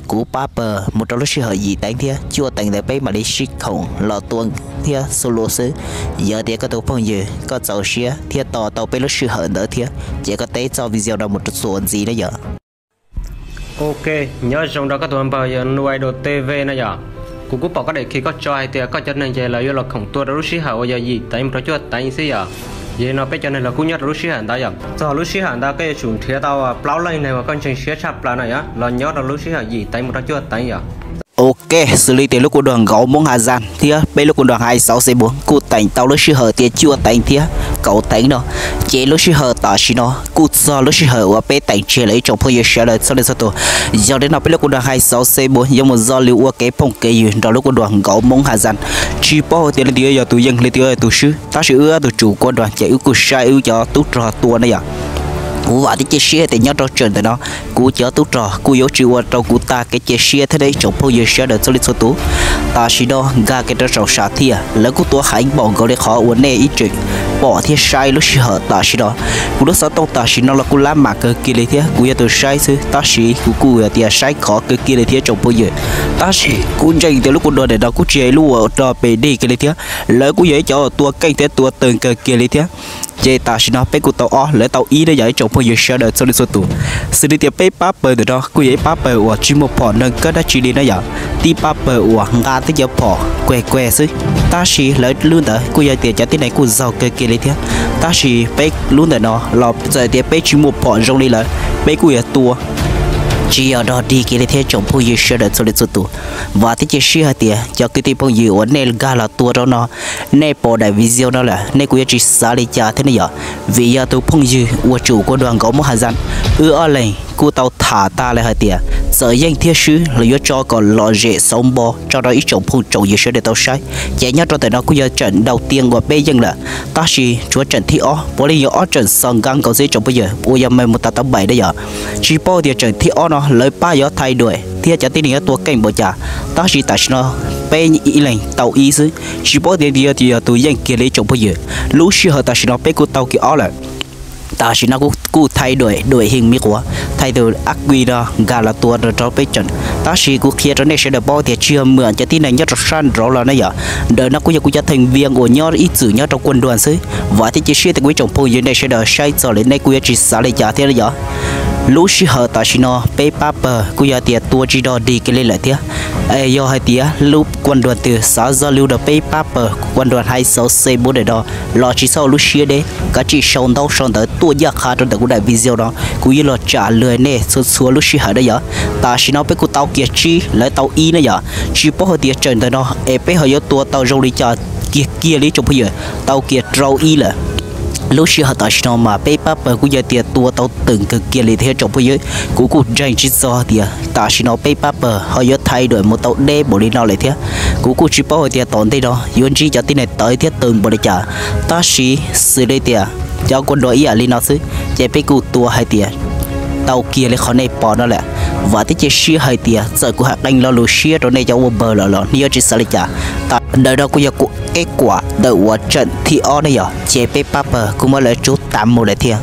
kuv pab pawg mus rau lub sij hawm yim teev thiab cuaj teev ntawd peb mam li sib khoom los tua thiab xu lus xwb. Yog tias koj tus phooj ywg koj txaus siab thiab tos tau peb lub sij hawm ntawd thiab ces koj teb txoj video no mus txuas ntxiv na yom. Ok, nyob zoo rau koj tus npawg yog Nuaido T V na yom. Kuv kuj pom koj daim khi koj tso hais tias koj cov neeg ces lawv yuav los khoom tua rau lub sij hawm uas yog yim teev mus rau cuaj teev xwb yom. Yog li no peb cov neeg los kuj nyob rau lub sij hawm ntawd yom. Txog lub sij hawm ntawd koj yuav tsum nrhiav tau plaub leej neeg uas koj ntseeg siab tshaj plaws na yom, los nyob rau lub sij hawm yim teev mus rau cuaj teev yom. Ok, xws li tias lub kuj duas Nkauj Moob Has Zaj thiab peb lub kuj duas Hais Xauv Xes Npuas kuj teem tau lub sij hawm tias cuaj teev thiab kaum teev no, ces lub sij hawm tam sim no kuj txog lub sij hawm uas peb teem tseg lawm ib tsoom phooj ywg sawv daws txhua leej txhua tus. Yog li no peb lub kuj duas Hais Xauv Xes Npuas yuav mus txoj li ua kev phooj kev ywg nrog lub kuj duas Nkauj Moob Has Zaj. Tsis paub tias leej twg yuav yog tus yeej leej twg yuav yog tus swb, tab sis wb ob tug tsum kuj duas ces wb kuj saib wb cov tub rog tua na yom. Kuv vam thiab cia siab tias nyob rau tsam ntawm no kuv cov tub rog kuj yuav tsis ua rau kuv tag kev cia siab thiab ib tsoom phooj ywg sawv daws txhua leej txhua tus. Tam sim no nkag kev rau saum sam thiaj lawv kuj tua heev npaum nkaus li qhov uas nej ib tsoom pom thiab saib lub sij hawm tam sim no. Kuv lub xov tooj tam sim no los kuj lab mam kawg kiag li thiab kuv yog tus saib xwb tab sis kuv kuj yog tias saib khov kawg kiag li thiab tsoom phooj ywg. Tab sis kuv ntseeg tias lub kuj duas ntawm no kuj tsis yog ib lub uas rog pem dig kiag li thiab, lawv kuj yog ib cov tua keej thiab tua tawg kawg kiag li thiab. Ces tam sim no peb kuj tau ob lawv tau ib na yom ib tsoom phooj ywg sawv daws txhua leej txhua tus. Xws li tias peb pab pawg ntawm no kuj yog ib pab pawg uas tsis muaj phom neeg kab dab tsi li na yom, tib pab pawg uas nqa tej cov phom kueg kueg xwb. Tab sis lawv lub ntawd kuj yog tias cov tib neeg kuj zaug kawg kiag li thiab. Tab sis peb lub ntawm no los txawm tias peb tsis muaj phom zoo li lawv, peb kuj yuav tua tsis yog rog dig kiag li thiab tsoom phooj ywg sawv daws txhua leej txhua tus. Vam thiab cia siab hais tias cov kwv tij phooj ywg uas nej nkag los tua rau no, nej pom daim video no lawm nej kuj yuav tsis xav li cas thiab ne yom. Vim yog tus phooj ywg uas tsum kuj duas Nkauj Moob Has Zaj, wb ob leeg kuj tau tham tag lawm hais tias txawm yeej thiab swb los yuav tso kom lom zem xauv npo tso rau ib tsoom phooj tsoom ywg sawv daws tau saib. Ces nyob rau ntawm no kuj yog tsam ntaus tiag uas peb yeej lawm, tab sis tshuav tsam thib ob puav leej yog ob tsam xos nkaj nkaus xwb tsoom phooj ywg uas yog meej mus tas tau npaim na yom. Tsis paub tias tsam thib ob no lawv pab yuav thaij duam thiab cov tib neeg yuav tua keej npaum cas, tab sis tam sim no peb ib leeg tau ib xwb. Tsis paub tias yog tus yeej kiag li ib tsoom phooj ywg. Lub sij hawm tam sim no peb kuj tau kiag ob lawm. Tam sim no kuj thaij duam, duam heej me quav, thaij tus ab kui no nkag los tua rau peb tsam. Tab sis kuv qhia rau nej sawv daws paub tias tsis yog muaj cov tib neeg nyob rau sab nraud los na yom. Ntawm no kuj yog kuv cov theej vias uas nyob ib txwm nyob rau Kuaj Nruas xwb. Vam thiab cia siab tias kuv ib tsoom phooj ywg nej sawv daws saib txog lawm nej kuj yuav tsis xav li cas thiab yom. Lub sij hawm tam sim no peb pab pawg kuj yog tias tua tsis rog dig kiag li lawm thiab. Es yog hais tias lub Kuaj Nruas twg xav zaj lus rau peb pab pawg Kuaj Nruas Hais Xauv Xes Npuas ntawm no los tsis txhob lub siab deb, kav tsij sau ntaub sau ntawv tuaj ncaj qha rau ntawm kuv daim video no, kuv yuav los tsam lwm nej txhua txhua lub sij hawm na yom. Tam sim no peb kuj tau kiag tsib lawv tau ib na yom. Tsis paub hais tias tsam ntawm no es peb ho yuav tua tau zoo li cas kiag kiag li tsoom phooj ywg, tau kiag rau ib lawm. Lub sij hawm tam sim no mas peb pab pawg kuj yog tias tua tau twm kawg kiag li thiab tsoom phooj ywg. Kuv kuj ntseeg tsis txog tias tam sim no peb pab pawg ho yuav thaij duam mus tau deb npaum li no lawm thiab. Kuv kuj tsis paub hais tias tom ntej no yuav ntsib cov tib neeg tawv thiab twm npaum li cas. Tab sis xws li tias cov Kuaj Nruas ib yam li no xwb, ces peb kuj tua hais tias tau kiag li qhov nej pom no lawm. Vam thiab cia siab hais tias txawm kuv hais qee lo lus siab rau nej cov ua npawg lawm los nej yuav tsis xav li cas. Tam sim no kuj yog kuv eb kuam ntawm uas tsam thib ob ne yom, ces peb pab pawg kuj muab lawv tsub tas mus lawm thiab.